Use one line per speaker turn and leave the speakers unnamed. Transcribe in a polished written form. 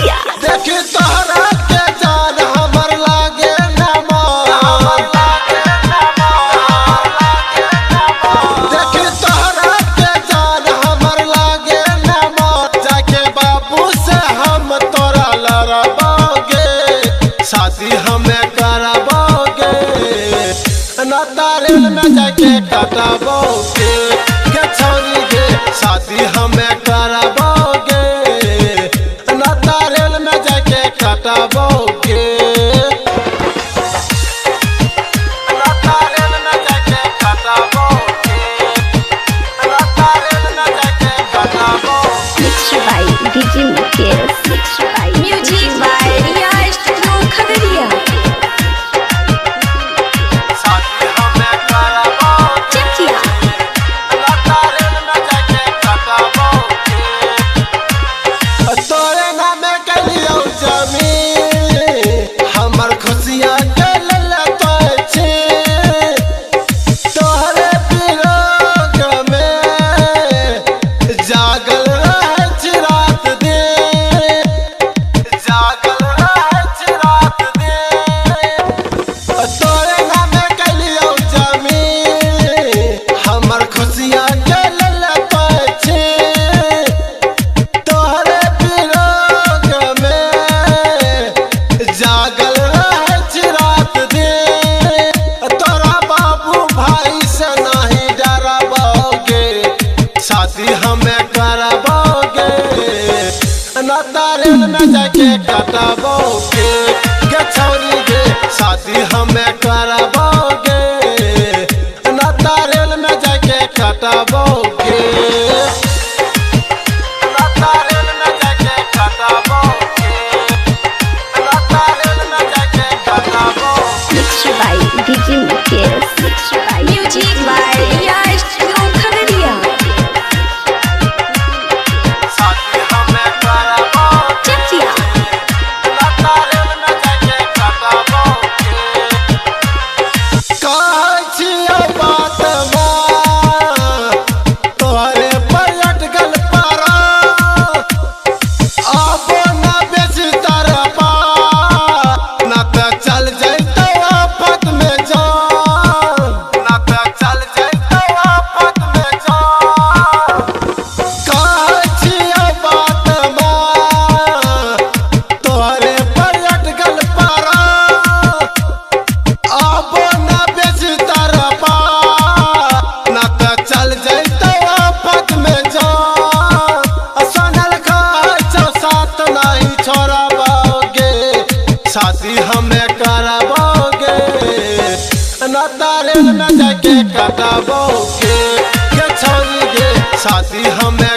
Chakia.
देखी तोहरा के जान हमर लागे न देखी तोहरा के जान हमर लागे न जाके बाबू से हम तोरा लड़बोगे, शादी हमें करबोगे, न तारेल में जाके कटबोगे के छोरी गे, शादी हमें करबोगे, न तारेल में जाके कटबोगे, न तारेल में जाके कटबोगे, न तारेल में जाके कटबोगे।
Mixed by DJ Mukesh. Mixed by
Music by Riya Studio Khagaria.
शादी हमें करबोगे,
Chakia.
न तारेल में जाके कटबोगे। तोरे नामे कलियौ जमीन, हमर खुशियाँ के लेल तोय छी, तोहरे विरोग में जागल रहै छी रात दिन, जागल रहै छी रात दिन। तोरे नामे कलियौ जमीन, हमर खुशियाँ के लेल तोय छी, तोहरे विरोग में जागल रहै छी रात दिन। तोरा बाबू भाई से नहीं डरबोगे, शादी हमें करबोगे, न तारेल में जाके कटबोगे के छौरी गे, शादी हमें करबोगे, न तारेल में जाके कटबोगे, न तारेल में जाके कटबोगे, न तारेल में जाके कटबोगे।
Mixed by DJ Mukesh. Mixed by
Music by Riya Studio Khagaria.
शादी हमें करबोगे,
Chakia.
न तारेल में जाके कटबोगे। कहै छियौ बात माँ, तोहरे पर अटकल पारा, आब न बेसी तरपा, न तऽ चल जैतौ आफत में जान, न तऽ चल जैतौ आफत में जान। कहै छियौ बात माँ, तोहरे पर अटकल पारा, आब न बेसी तरपा, न तऽ चल जैतौ आफत में जान। सोनल कहै छौ साथ नहीं छोड़बोगे, शादी हमें करबोगे, न तारेल में जाके कटबोगे के छौरी गे, शादी हमें